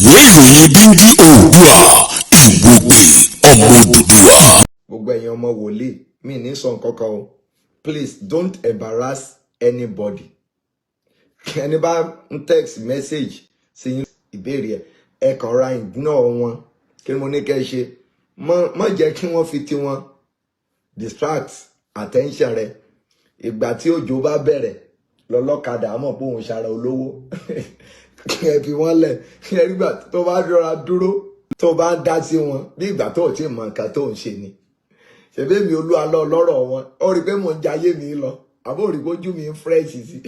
Ìwé ìròyìn Díngí Oòduà, Ìwògbè ọmọ Odùduwà. Gbogbo ẹ̀yin ọmọ wòlíì mi ní sọ nǹkan kan o. Please don't embarrass anybody. Ẹni bá ń text message sí yín, ìbéèrè ẹ, ẹ kàn ra ignore wọn. Kí ni mo ní kẹ́ ẹ ṣe? Má jẹ́ kí wọ́n fi tiwọn distract attention rẹ. Ìgbà tí òjò bá bẹ̀rẹ̀ lọ́lọ́kadà mọ̀ pé òun ṣara olówó. Ẹ fi wọ́n lẹ̀. Ẹ nígbà tó bá rọra dúró, tó bá ń dá sí wọn bí ìgbà tó ò tí ì mọ nǹkan tó ń ṣe ni. Ṣèbí mi olúwa lọ lọ́rọ̀ wọn, ó rí i pé mò ń jayé mi lọ, àbó rí i pé ojú mi ń fresh sí.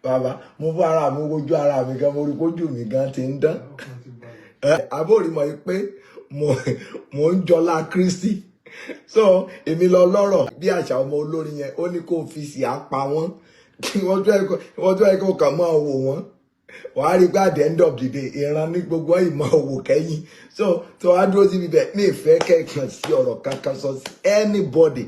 Bàbá, mo fún ara mi wojú ara mi gan, mo rí i pé ojú mi gan ti ń dán. Àbó rí mọ̀ pé mo ń jọlá Kristi. So èmi lọ lọ́rọ̀ bí àṣà ọmọ olórin yẹn, ó ní kó fi sí apá wọn kí wọ́n tó ẹ̀kọ́ kàn máa wò wọ́n. Wàá rí pé at the end of the day, ìran ní gbogbo ìmọ̀ òwò kẹ́yìn. So tó wá dúró síbi bẹ́ẹ̀, mi ìfẹ́ kẹ̀kan sí ọ̀rọ̀ kankan sọ sí anybody.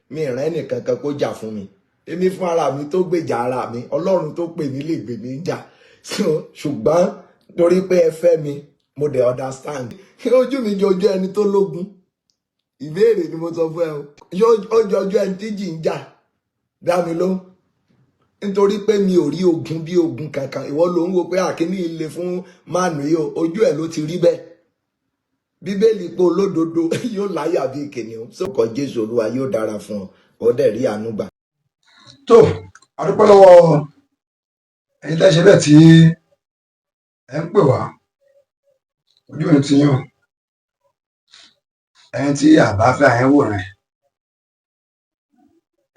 Mi ìràn ẹnìkankan kó jà fún mi. Èmi fún ara mi tó gbèjà ara mi, Ọlọ́run tó pè mí lè gbè mí jà. So ṣùgbọ́n torí pé ẹ fẹ́ mi, mo dẹ̀ understand. Ojú mi jọ ojú ẹni tó lógun? Ìbéèrè ni mo sọ fún ẹ o. Ó jọ ojú ẹni tí jì ń jà? Dá mi lóhùn. Nítorí pé mi ò rí ogun bí ogun kankan. Ìwọ ló ń wo pé àkíní ilé fún mánu yìí o, ojú ẹ ló ti rí bẹ́ẹ̀. Bíbélì pé olódodo yóò láyà bí kìnìún. Sọkọ Jésù Olúwa yóò dára fún ọ, ó dẹ̀ rí àánú gbà. Tó a dúpẹ́ lọ́wọ́ ẹ̀yin tẹ́ ṣe bẹ́ẹ̀ tí ẹ ń pè wá. Ojú mi ti yàn ẹ̀yin tí àbá fẹ́ àyẹn wò rẹ̀,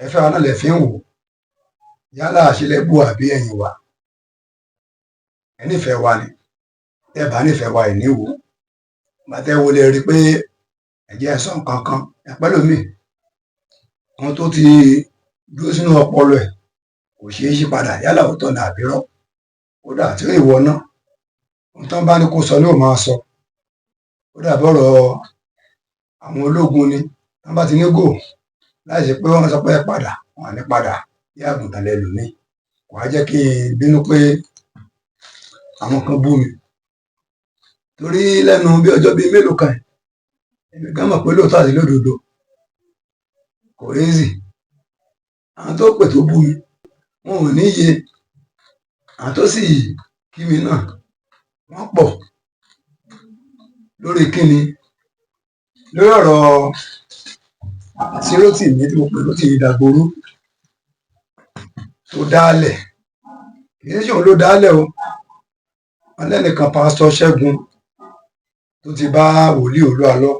ẹ fẹ́ wa náà lè fi ń wò, yálà àṣìlẹ̀ bù àbí ẹ̀yìn wa. Ẹ nífẹ̀ẹ́ wa ni. Tẹ́ bá nífẹ̀ẹ́ wa, ẹ̀ ní wò. Bàtẹ́ wo lè rí i pé ẹ̀jẹ̀ ẹ̀sán kankan ẹ̀pẹ́ lómi ohun tó ti dúró sínú ọpọlọ ẹ̀ kò ṣeé yí padà, yálà òótọ́ ní àbírọ́. Kódà tí ó ìwọ náà, ohun tán bá ní kó sọ ní ò máa sọ. Ó dàbí ọ̀rọ̀ àwọn ológun ni. Tán bá ti ní gò láì ṣe pé wọ́n sọ pé ẹ padà, wọn à ní padà bí àgùntàn lẹlòmíì. Kò á jẹ́ kí n bínú pé àwọn kan bú mi, torí lẹ́nu bí ọjọ́ bíi mélòó kan, èmi gan mọ̀ pé lóòótọ́ àti lódodo kò easy. Àwọn tó pè tó bú mi, wọn ò níye. Àwọn tó sì kí mi náà, wọ́n pọ̀. Lórí kíni? Lórí ọ̀rọ̀ tí Rótìmí tí mo pè Rótìmí Dàgbòrú tó dálẹ̀. Kì í ṣe òun ló dálẹ̀ o. Wọn lẹ́nìkan, Pásítọ̀ Ṣẹ́gun, tó ti bá wòlíì Olúalọ́,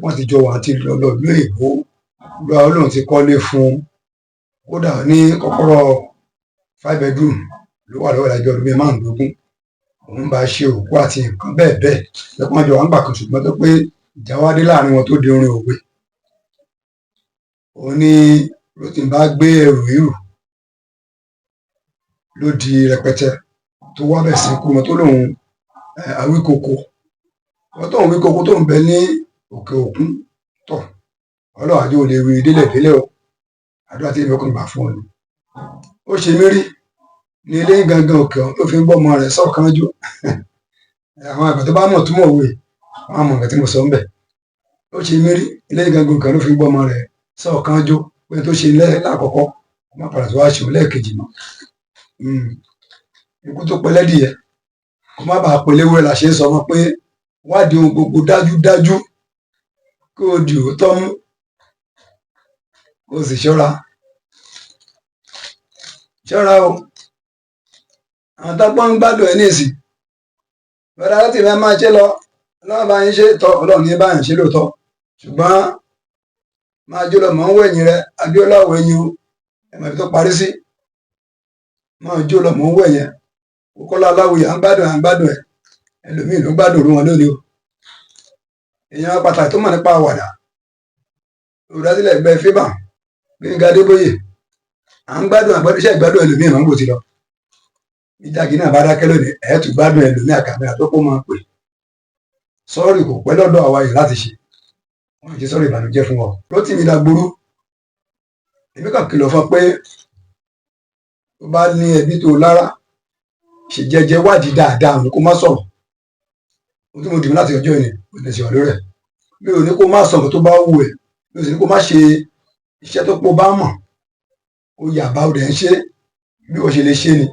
wọ́n ti jọ wà àti lọ lọ ìlú èbó. Olúwa lòun ti kọ́lé fún un, kódà ní kọ́kọ́rọ́ five bedroom ló wà lọ́wọ́ ìdájọ́ ọdún bíi 15. Òun bá ṣe òkú àti nǹkan bẹ́ẹ̀ bẹ́ẹ̀ lẹ́kùn àjọ wà ń gbà kan, ṣùgbọ́n tó pé ìjà wá dé láàrin wọn tó di orin òwe. Òun ní Rótìmí bá gbé ẹrù rírù ló di rẹpẹtẹ, tó wá bẹ̀ sí kú wọn, tó lòun Awíkoko wọn, tóun Wíkoko tó ń bẹ ní òkè òkun tọ. Ọlọ́run àjọ ò lè wí délẹ̀ délẹ̀ o. Àdúrà tí èmi kàn gbà fún ọ ni. Ó ṣe mí rí ní ilé gangan òkè ọ̀hún tó fi ń bọ́ ọmọ rẹ̀ sọ̀kan jù. Àwọn àgbà tó bá mọ̀ túmọ̀ òwe, wọn á mọ̀ nǹkan tí mo sọ ń bẹ̀. Ó ṣe mí rí, ilé gangan òkè ọ̀hún ló fi ń bọ́ ọmọ rẹ̀ sọ̀kan jù, pé tó ṣe lákọ̀ọ́kọ́, kó má padà tó wá ṣe òun lẹ́ẹ̀kejì mọ́. Ikú tó pẹlẹ́dìyẹ kó má bàa peléwúrẹ́ la ṣe ń sọ wọn pé wádìí ohun gbogbo dájúdájú, kó o di òótọ́ mú, kó o sì ṣọ́ra. Ṣọ́ra o. Àwọn tó pọ́n ń gbádùn ẹ̀ ní ìsìn bọ́dá láti fẹ́ máa ṣe lọ, Ọlọ́run bá yín ṣe tọ́, Ọlọ́run ní bá yín ṣe lóòótọ́, ṣùgbọ́n máa jó lọ, mọ̀ ń wẹ̀yìn rẹ. Abíọ́lá wẹ̀yìn o, ẹ̀mọ̀ ibi tó parí sí. Máa jó lọ, mọ̀ ń wẹ̀yìn. Kókọ́lá Aláwòye, à ń gbádùn, à ń gbádùn ẹ̀. Ẹlòmíì ló gbádùn òru wọn lónìí o. Èèyàn pàtàkì tó mọ̀ nípa àwàdà, olùdásílẹ̀ ẹgbẹ́ fíbà, Gbẹ́ngà Adébóyè, à ń gbádùn àgbàdo iṣẹ́ ìgbádùn. Ẹlòmíì máa ń gbò ti lọ. Ìjàgì náà bá dákẹ́ lónìí, ẹ̀ tún gbádùn ẹlòmíì. Àkàmì àtọ́kọ́ máa pè sọ́ọ̀rì, kò pẹ́ lọ́dọ̀ àwa yìí láti ṣe. Wọ́n ti sọ̀rọ̀ ìbànújẹ́ fún ọ. Rótìmí Dàgbòrú, èmi kàn kìlọ̀ fún ọ pé tó bá ní ẹbí tó lára, ṣe jẹ́jẹ́, wádìí dáadáa, kó má sọ̀rọ̀. Ohun tí mo dì mí láti ọjọ́ yìí kò lè ṣe wà lórí ẹ̀. Mi ò ní kó má sọ nǹkan tó bá wù ẹ́, mi ò sì ní kó má ṣe iṣẹ́ tó pọ̀ bá mọ̀ ó yà bá ó dẹ̀ ń ṣe bí o ṣe lè ṣe ni.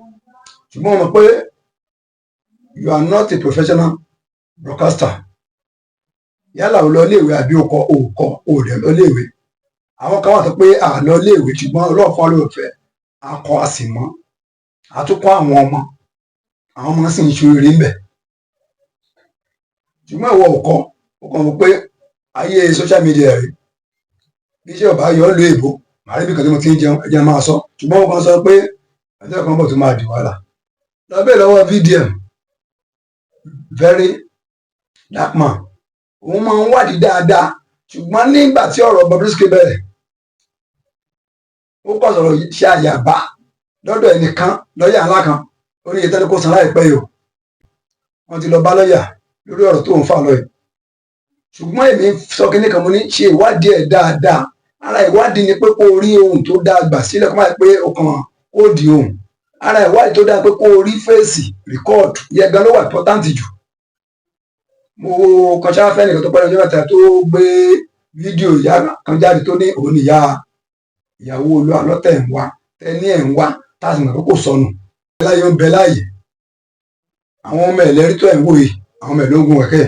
Ṣùgbọ́n mo mọ̀ pé you are not a professional broadcaster. Yálà o lọ iléèwé àbí o kọ, o kọ, o dẹ̀ lọ iléèwé. Àwọn kan wà tó pé à lọ iléèwé, ṣùgbọ́n ọlọ́ọ̀fọ́n ló fẹ́ akọ, a sì mọ́ àtúkọ́ àwọn ọmọ, àwọn ọmọ sì ń ṣe oríire ńbẹ̀. Ṣùgbọ́n ìwọ ò kọ, ó kàn wọ́n pé ayé social media rẹ̀, bí iṣẹ́ ọba yọ ọ́ lo èbó, màá rí bí kan tí mo ti ń jẹun, ẹ jẹ́ máa sọ. Ṣùgbọ́n wọ́n kàn sọ pé ẹjọ́ kan bọ̀ tó máa di wàhálà lọ́bẹ̀ lọ́wọ́ VDM, Very Dark Man. Òun máa ń wádìí dáadáa. Ṣùgbọ́n nígbà tí ọ̀rọ̀ Bobrisky bẹ̀rẹ̀, ó kọ̀ sọ̀rọ̀ ṣe àyàbá lọ́dọ̀ ẹnìkan, lọ́ọ̀yà ńlá kan. Ó ní iye tẹ́lẹ̀ kó san láìpẹ́ yìí o. Wọ́n ti lọ bá lọ́ọ̀yà lórí ọ̀rọ̀ tó ń fà lọ yìí. Ṣùgbọ́n èmi sọ kínní kan, mo ní ṣe ìwádìí ẹ̀ dáadáa. Ara ìwádìí ni pé kó o rí ohun tó dáa gbà sílẹ̀, kó má jẹ́ pé o kàn kó di ohun. Ara ìwádìí tó dáa pé kó o rí face record yẹ gan ló wà important jù. Mo kàn ṣáà fẹ́ nìkan tó pẹ́ lọ́jọ́ mẹ́ta tó gbé fídíò ìyá kan jáde tó ní òun ìyá ìyàwó Olú Alọ́tẹ̀ ń wá tẹ ní ẹ̀ ń wá, tá a sì mọ̀ pé kò sọnù láyé, ń bẹ láàyè. Àwọn ọmọ ẹlẹ́rìí tó ẹ̀ ń wò yìí, àwọn ọmọ ẹ̀ ló ń gun kẹ̀kẹ́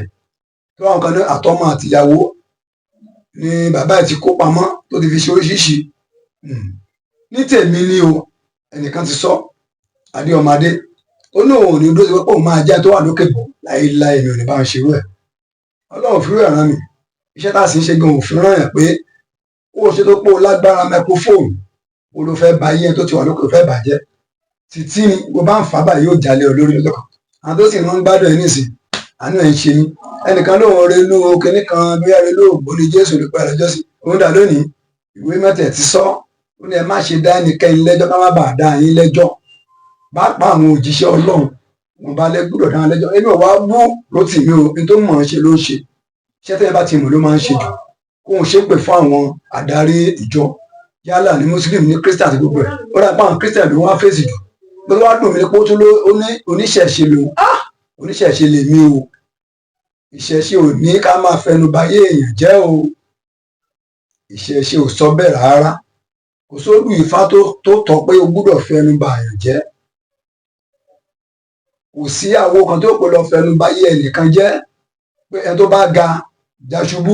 tó àwọn kan ní àtọmọ àtìyàwó ni bàbá ẹ̀ ti kó pamọ́ tó ti fi ṣe oríṣiríṣi. Ní tèmi ni o, ẹnìkan ti sọ adéọmọdé, ó ní òun ò ní dúró sí pé òun máa jẹ́ tó wà lókè bọ̀ láéláé. Mi ò ní bá ń ṣerú ẹ̀. Ọlọ́run fi rú ẹ̀ rán mi. Iṣẹ́ tá a sì ń ṣe gan òfin rán yàn pé kó o ṣe tó pé o lágbára microphone, o ló fẹ́ ba iye tó ti wà lókè fẹ́ bàjẹ́ títí ni bó bá ń fà á báyìí, yóò jalè ọ lórí lọ́jọ́ kan. Àwọn tó sì ń gbádùn ẹ̀ nísìn, àánú ẹ̀ ń ṣe mí. Ẹnìkan lóun relú kinní kan, bóyá relú ògbóni Jésù ló pẹ́ lọ́jọ́ sí òun dà lónìí. Ìwé mẹ́tẹ̀ ti sọ, ó ní ẹ má ṣe dá ẹnikẹ́ni lẹ́jọ́ ká má bàa dá yín lẹ́jọ́. Bá pa àwọn òjíṣẹ́ Ọlọ́run wọn bá lẹ gbúdọ̀ dá wọn lẹ́jọ́. Èmi ò wá bú Rótìmí o. Ní tó mọ̀ ọ́n ṣe ló ń ṣe. Iṣẹ́ tẹ́yẹ bá ti mọ̀ ló máa ń ṣe jù. Kóun ṣépè fún àwọn adarí ìjọ, yálà ní Muslim, ní Christian àti gbogbo ẹ̀. Ó dà pé àwọn Christian ló wá fèsì jù. Ló wá dùn mí pé ó tún ló ó ní oníṣẹ̀ṣe lòun. Ah, oníṣẹ̀ṣe lèmi o. Ìṣẹ̀ṣe ò ní ká máa fẹnu bayé èèyàn jẹ́ o. Ìṣẹ̀ṣe ò sọ bẹ́ẹ̀ rárá. Kò sódù Ifá tó tọ́ pé o gbúdọ̀ fẹnu ba èèyàn jẹ́. Kò sí àwo kan tó pè lọ fẹnu bayé ẹnìkan jẹ́ pé ẹni tó bá ga jaṣubú.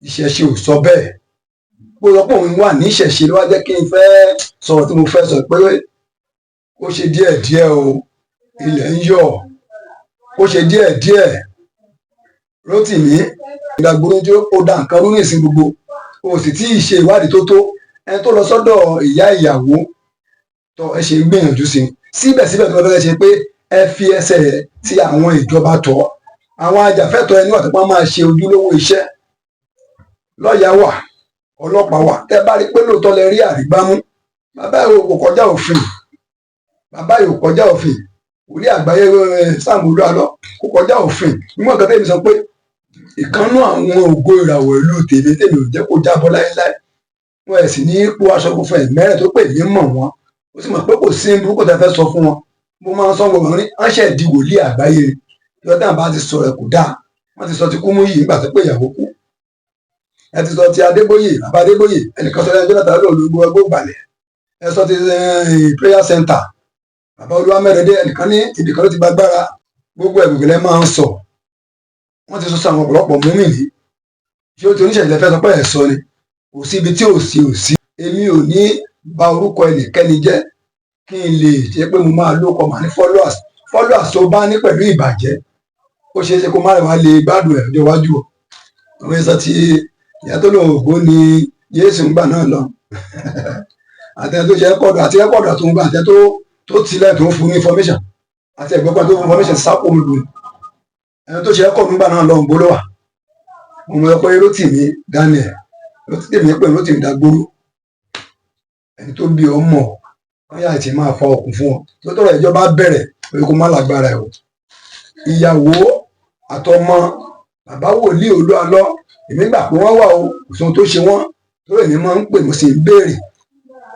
Ìṣẹ̀ṣe ò sọ bẹ́ẹ̀. Bó sọ pé òun wà ní ìṣẹ̀ṣe ló wá jẹ́ kí n fẹ́ sọ̀rọ̀ tí mo fẹ́ sọ pé ó ṣe díẹ̀ díẹ̀ o, ilẹ̀ ń yọ̀. Ó ṣe díẹ̀ díẹ̀. Rótìmí ìdàgbòrò tí ó da nǹkan rú nísìn gbogbo, o sì tí ì ṣe ìwádìí tó tó. Ẹni tó lọ sọ́dọ̀ ìyá ìyàwó tó ẹ ṣe ń gbìyànjú sí i síbẹ̀síbẹ̀, tó fẹ́ ṣe pé ẹ fi ẹsẹ̀ tí àwọn ìjọba tọ̀, àwọn ajàfẹ́tọ̀ọ́ ẹni wà tó pọ́n máa ṣe ojúlówó iṣẹ́. Lọ́ọ̀yà wà, ọlọ́pàá wà. Tẹ́ bá rí pé lóòótọ́ lẹ rí àrígbámú, bàbá yìí kò kọjá òfin, bàbá yìí kò kọjá òfin. Wòlíì àgbáyé Sam Olú Alọ kò kọjá òfin. Níwọ̀n kan tẹ́mi sọ pé ìkànnú àwọn ògo ìràwọ̀ ìlú tèmi tèmi ò jẹ́ kó jábọ́ láéláé. Wọn ẹ̀ sì ní ipò aṣọ funfun ẹ̀ mẹ́rẹ̀ tó pè mí mọ̀ wọ́n, ó sì mọ̀ pé kò sí burúkú tẹ́ fẹ́ sọ fún wọn. Mo máa ń sọ gbogbo ní wọ́n ṣẹ̀ di wòlíì àgbáyé ni. Ìjọ táwọn bá ti sọ̀rọ̀ ẹ̀ kò dáa. Wọ́n ti sọ ti Kúmúyì nígbà tó pé ìyàwó kú. Ẹ ti sọ ti Adébóyè, bàbá Adébóyè. Ẹnìkan sọ lẹ́yìn Jonathan lóòlù gbogbo gbàlẹ̀. Ẹ sọ ti prayer center, bàbá Olúwamẹ́rẹ̀dé. Ẹnìkan ní ibìkan ló ti gba agbára. Gbogbo ẹ̀gbẹ̀gbẹ̀ máa ń sọ. Wọ́n ti sọ sọ àwọn ọ̀pọ̀lọpọ̀ múmìnì. Ṣé o ti oníṣẹ̀lẹ̀ fẹ́ sọ pé ẹ̀ sọ ni? Kò sí ibi tí ò sí, ò sí. Èmi ò ní bà orúkọ ẹnikẹ́ni jẹ́ kí n lè jẹ́ pé mo máa lóko màá ní followers. Followers tó bá ní pẹ̀lú ìbàjẹ́, ó ṣeé ṣe kó má wá lè gbádùn ẹ̀ lọ́jọ́ iwájú o. Àwọn ẹ̀sọ́ tí ìyá tó lòun ògbó ni Jésù ń gbà náà lọ, àti ẹni tó ṣe record, àti record àti àti ẹni tó tilẹ̀ tó ń fún ní information, àti ẹ̀gbọ́n kan tó fún information sápò lù ẹni tó ṣe record ńgbà náà lọ ń gbóló wà. Mo mọ̀ pé Rótìmí Daniel, Rótìmí pé Rótìmí Dàgbòrò, ẹni tó bí ọmọ wọn yà ti máa fa okùn fún ọ tó tọrọ ìjọba bẹ̀rẹ̀ pé kó má lágbára ẹ̀ o. Ìyàwó àtọmọ bàbá wòlíì Olú Alọ, èmi gbà pé wọ́n wà o. Kò sóhun tó ṣe wọ́n tó èmi máa ń pè, mo sì ń béèrè.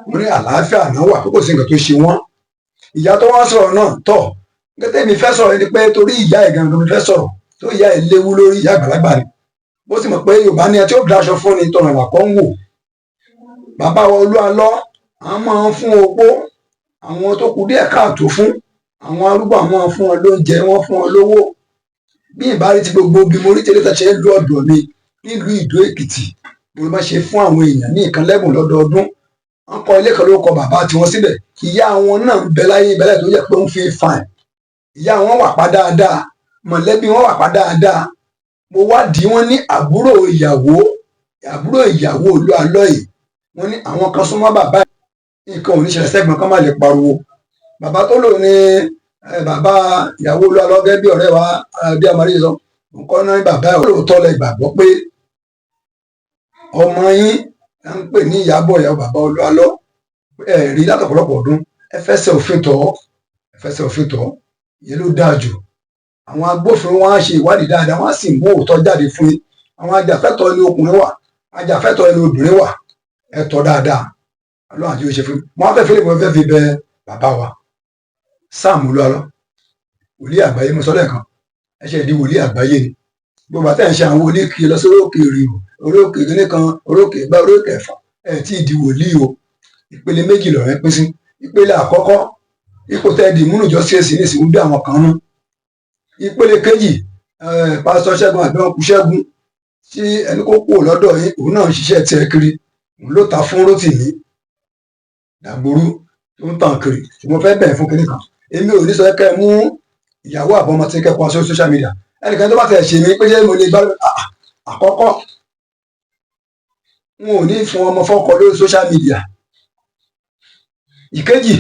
Mo ní àlàáfíà náà wà, pé kò sí nǹkan tó ṣe wọ́n. Ìyá tó wá sọ̀rọ̀ náà tọ̀ gẹ́gẹ́ mi fẹ́ sọ̀rọ̀ ni pé torí ìyá ẹ̀ gangan mi fẹ́ sọ̀rọ̀. Tó ìyá ẹ̀ léwu lórí, ìyá àgbàlagbà ni. Bó sì mọ̀ pé Yorùbá ní ẹ tí ó daṣọ fún ni tọ̀nà làkọ́ ń wò. Bàbá wa Olú Alọ́, àwọn máa ń fún opó, àwọn tó kù díẹ̀ káàtó fún, àwọn arúgbó, àwọn fún wọn lóúnjẹ, wọn fún wọn lówó. Bí ìbárí ti gbogbo bí mo rí tẹ́lẹ̀ tó ṣe ń lu ọ̀dọ̀ mi nílùú Ìdó Èkìtì, mo bá ṣe fún àwọn èèyàn ní nǹkan lẹ́bùn lọ́dọọdún. Wọn kọ́ ilé kan ló kọ bàbá tiwọn síbẹ̀. Ìyá wọn náà ń bẹ láyé ìbẹ́lẹ̀ tó yẹ pé ń fi fine. Ìyá wọn wà pa dáadáa, mọ̀lẹ́bí wọn wà pa dáadáa. Mo wádìí, wọn ní àbúrò ìyàwó, àbúrò ìyàwó Olú Alọ́ yìí, wọn ní àwọn kan súnmọ́ bàbá yìí. Nǹkan ò ní ṣẹlẹ̀ sẹ́gbọ̀n kan má lè pariwo. Bàbá tó lò ní bàbá ìyàwó Olú Alọ́, gẹ́gẹ́ bí ọ̀rẹ́ wa bí Amadi sọ nǹkan náà, bàbá ẹ̀ lóòótọ́ lẹ gbàgbọ́ pé ọmọ yín ẹ ń pè ní Ìyábọ̀, ìyàwó bàbá Olú Alọ́, ẹ rí látọ̀pọ̀lọpọ̀ ọdún. Ẹ fẹsẹ̀ òfin tọ̀, ẹ fẹsẹ̀ òfin tọ̀, ìyẹn ló dáa jù. Àwọn agbófinró wọn á ṣe ìwádìí dáadáa, wọn á sì mú òótọ́ jáde fún yín. Àwọn ajàfẹ́tọ̀ọ́ ẹni ọkùnrin wà, ajàfẹ́tọ̀ọ́ ẹni obìnrin wà. Ẹ tọ́ dáadáa, Ọlọ́run àti yóò ṣe fún mi. Wọn á fẹ́ fẹ́lẹ́, fẹ́ fi bẹ bàbá wa Sam Olú Alọ́, wòlíì àgbáyé. Mo sọ lẹ́ẹ̀kan, ẹ ṣe ìdí wòlíì àgbáyé ni. Gbogbo àtẹ̀ ń ṣe àwọn wòlíì kiri lọ sí orí òkè èrìò, orí òkè kíní kan, orí òkè gbá, orí òkè ẹ̀fà, ẹ̀ tí ì di wòlíì o. Ìpele méjì lọ̀rẹ́ pín sí. Ìpele àkọ́kọ́, ipò tẹ́ di múnújọ CAC ní ìsìn ń bí àwọn kan nú. Ìpele kejì, pásítọ̀ Ṣẹ́gun àbí wọn kú Ṣẹ́gun tí ẹni kó kúrò lọ́dọ̀ yín, òun náà ń ṣiṣẹ́ tiẹ̀ kiri. Òun ló ta fún Rótìmí Dàgbòrú tó ń tàn kiri. Ṣùgbọ́n fẹ́ bẹ̀rẹ̀ fún kinní kan, èmi ò ní sọ kẹ́ ẹ mú ìyàwó àbọ̀mọ tí kẹ́kọ̀ọ́ sórí social media. Ẹnìkan tó bá tẹ̀ ṣe mí pé ṣé mo lè gbá àkọ́kọ́, n ò ní fún ọmọ fọ́kọ lórí social media. Ìkejì,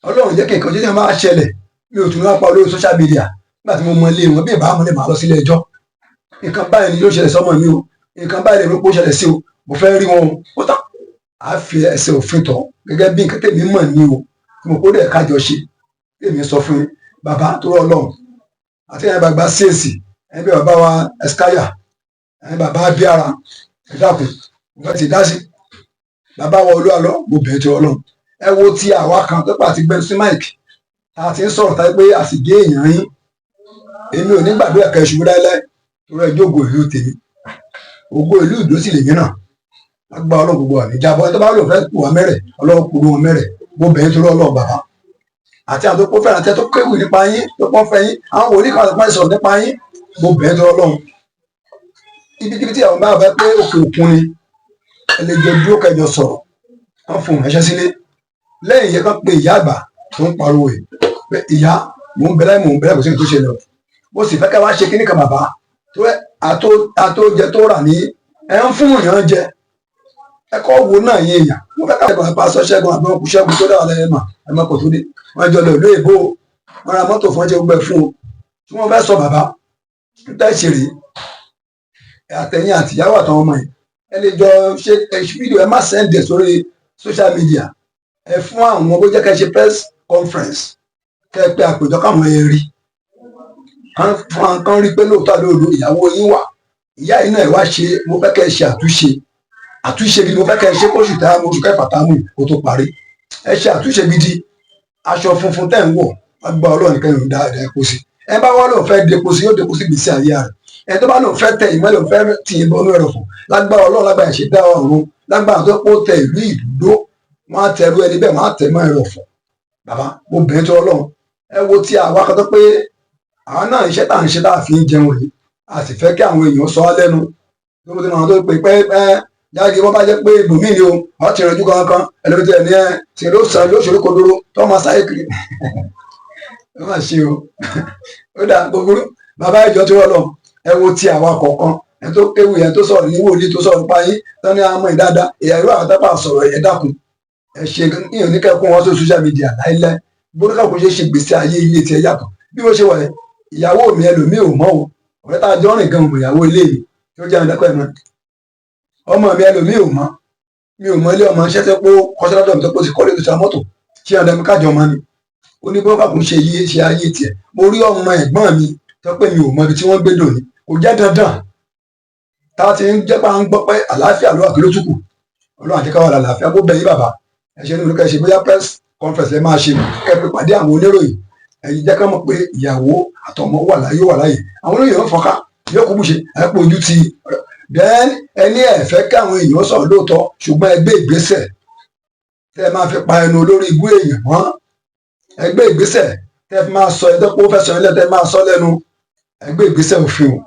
Ọlọ́run jẹ́ kí nǹkan tó máa ṣẹlẹ̀, mi ò tún wá pa lórí social media. Nígbà tí mo mọ ilé wọn, bí ìbámu lè máa lọ sílé ẹjọ́, nǹkan báyìí ni yóò ṣẹlẹ̀ sọ́mọ mi o, nǹkan báyìí lè rí pé ó ṣẹlẹ̀ sí o, mo fẹ́ rí wọn o. Ó tán, á fi ẹsẹ̀ òfin tọ̀ gẹ́gẹ́ bí nǹkan tèmi mọ̀ ní o, tí mo kó dẹ̀ kájọ ṣe. Tèmi sọ fún yín, bàbá tó rọ Ọlọ́run àti ẹ̀yin bàbá CAC, ẹ̀yin bí bàbá wa Ẹskáyà, ẹ̀yin bàbá Abíára, ẹ dákun, mo fẹ́ ti dá sí bàbá wa Olú Alọ́. Mo bẹ̀rẹ̀ ti Ọlọ́run, ẹ wo ti àwa kan tó pàtí gbẹnu sí mic tá a ti ń sọ̀rọ̀ táyé pé a sì gé èèyàn yín. Èmi ò ní gbàdúrà kẹ́ ṣubú láéláé, torí ẹjọ́ ògo ìlú tèmi, ògo ìlú Ìdó sì lèmi náà. Lágbá Ọlọ́run, gbogbo àmì jábọ́. Ẹni tó bá lò fẹ́ kú wa mẹ́rẹ̀, Ọlọ́run kúrú wọn mẹ́rẹ̀. Mo bẹ̀rẹ̀ torí Ọlọ́run, bàbá àti àwọn tó kó fẹ́ràn tẹ́ tó kéwì nípa yín, tó pọ́n fẹ́ yín, àwọn wòlíì kan tó sọ̀rọ̀ nípa yín, mo bẹ̀rẹ̀ torí Ọlọ́run. Ibikíbi tí àwọn bá bá pé òkè òkun ni, ẹ lè jọ dúró kẹjọ sọ̀rọ̀, kán fún un ránṣẹ́ sílé. Lẹ́yìn yẹn, kán pe ìyá àgbà tó ń pariwo yìí pé ìyá, mò ń bẹ láì, mò ń bẹ láì, kò sí ní tó ṣe lọ. Mo sì fẹ́ ká wá ṣe kíní kan, bàbá tó àtó jẹ tó rà ní ẹ ń fún èèyàn jẹ. Ẹ kọ́ wo náà yín èèyàn. Mo fẹ́ ká ẹ̀gbọ́n pásọ Ṣẹ́gun àbí wọn kú Ṣẹ́gun tó dáwà lẹ́yìn mà ẹ̀ mọ́ kò tó dé. Wọ́n jọ lọ ìlú èbó, wọ́n ra mọ́tò fún ọjọ́ gbẹ fún o. Tí wọ́n fẹ́ sọ, bàbá ń tẹ́ ṣe rèé, àtẹ̀yìn àtìyàwó àtàwọn ọmọ yìí, ẹ lè jọ ṣe fídíò. Ẹ má send ẹ̀ sórí social media. Ẹ fún àwọn bó jẹ́ kẹ́ ṣe press conference, kẹ́ ẹ pé àpèjọ káwọn ẹ rí kan rí pé lóòótọ́ lóòótọ́ ìyàwó yín wà. Ìyá yìí náà, ẹ wá ṣe, mo fẹ́ kẹ́ ẹ ṣe àtúnṣe, àtúnṣe gidi. Mo fẹ́ kẹ́ ẹ ṣe kóṣù tá oṣù kẹfà tá a mú kó tó parí. Ẹ ṣe àtúnṣe gidi. Aṣọ funfun tẹ̀ ń wọ̀, agbá Ọlọ́run nìkan yóò dá ẹ̀ kó sí. Ẹ bá wá lóun fẹ́ depo sí, yóò depo sí gbèsè ayé rẹ̀. Ẹ tó bá lóun fẹ́ tẹ ìmọ́lẹ̀, òun fẹ́ tì í bọ́nú ẹ̀rọ̀fọ̀, lágbára Ọlọ́run, lágbára ìṣẹ̀dá ọ̀run, lágbára tó kó tẹ ìlú ìdúró, wọ́n á tẹrú ẹni bẹ́ẹ̀, wọ́n á tẹ mọ́ ẹ̀rọ̀fọ̀. Bàbá, mo bẹ̀rẹ̀ tó Ọlọ́run, ẹ wo ti àwa kan tó pé àwọn náà, iṣẹ́ tá à ń ṣe tá à fi ń jẹun rèé, a sì fẹ́ kí àwọn èèyàn sọ á lẹ́nu tó ti náà tó pé pé ẹ jáde. Wọ́n bá jẹ́ pé ibòmíì ni o, wọ́n ti rànjú kankan ẹlẹ́mìtì ẹ̀ ní ẹ ṣe ló sàn ló ṣòro kodoro tó máa sáyé kiri. Ó mà ṣe o. Ó dà gbogbo bàbá ìjọ tí wọ́n lọ. Ẹ wo ti àwa kọ̀ọ̀kan, ẹ tó kéwì, ẹ tó sọ̀rọ̀ ní wòlíì tó sọ̀rọ̀ nípa yín tó ní àmọ́ ìdáadáa ìyá irú àwọn tápà sọ̀rọ̀. Ẹ dákun, ẹ ṣe ìyẹn ní kẹ́kọ̀ọ́ wọn sórí social media láíláí. Gbọ́dọ̀ kò ṣe ṣe gbèsè ayé ilé tiẹ̀ yàtọ̀ bí wọ́n ṣe wà yẹn. Ìyàwó mi, ẹlòmíì ò mọ̀ o. Ọ̀rẹ́ tá a jọ rìn gan mọ̀ ìyàwó ilé mi tó jẹ́ àwọn ẹ̀kọ́ ẹ̀ mọ́. Ọmọ mi, ẹlòmíì ò mọ̀. Mi ò mọ ilé ọmọ iṣẹ́ tó pé kọ́ṣẹ́ lọ́dọ̀ mi, tó pé ó ti kọ́lé, tó ti ra mọ́tò. Ṣé ọ̀dọ̀ mi kájọ ọmọ ni ó ní bó kàkún ṣe yí ṣe ayé tiẹ̀. Mo rí ọmọ ẹ̀gbọ́n mi tó pé mi ò mọ ibi tí wọ́n gbé dòní. Kò jẹ́ dandan tá a ti ń jẹ́ pé à ń gbọ́ pé àlàáfíà ló wà, kí ló tún kù? Ọlọ́run àti káwá àlàáfíà. Bó bẹ̀ yín, bàbá, ẹ ṣe ní olùkọ́, ẹ ṣe bóyá press conference lẹ máa ṣe, kẹ́ pé pàdé àwọn oníròyìn. Ẹ̀yin jẹ́ ká mọ̀ pé ìyàwó àtọmọ wà láyé, wà láyé. Àwọn olóyè ń fọ́nká yóò kó bùṣe ẹ pé ojú ti. Then ẹni ẹ fẹ́ káwọn èèyàn sọ̀rọ̀ lóòótọ́, ṣùgbọ́n ẹ gbé ìgbésẹ̀ tẹ́ ẹ máa fi pa ẹnu olórí ibú èèyàn mọ́. Ẹ gbé ìgbésẹ̀ tẹ́ ẹ fi máa sọ ẹjọ́ pé ó fẹ́ sọ ilé, tẹ́ ẹ máa sọ lẹ́nu. Ẹ gbé ìgbésẹ̀ òfin o.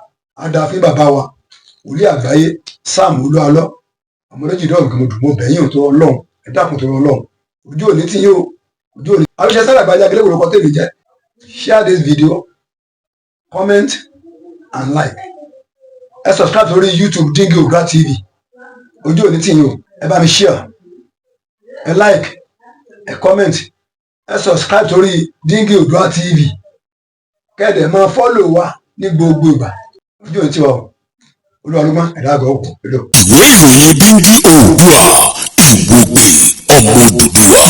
Adáfín bàbá wa, wòlíì àgbáyé Sam Olúalọ, ọmọdéjì dọ́ọ̀gì, mo dùn mo bẹ̀yìn tó Ọlọ́run. Ẹ dákun tó Ọlọ́run, ojú òní tí yín o, ojú òní. Àwíṣẹ sára àgbájá gẹ́gẹ́ lórúkọ tèmi jẹ́. Share this video, comment and like. Ẹ subscribe sórí YouTube Díngí Oòduà TV. Ojú òní tí yín o. Ẹ bá mi share, ẹ like, ẹ comment, ẹ subscribe sórí Díngí Oòduà TV, kẹ́ẹ̀dẹ̀ máa follow wa ní gbogbo ìgbà. Ojú òní tiwa o. Olúwa ló gbọ́n, ẹ̀dá àgọ́ òkú èlò. Ìwé ìròyìn Díngí Oòduà, Ìwògbè ọmọ Odùduwà.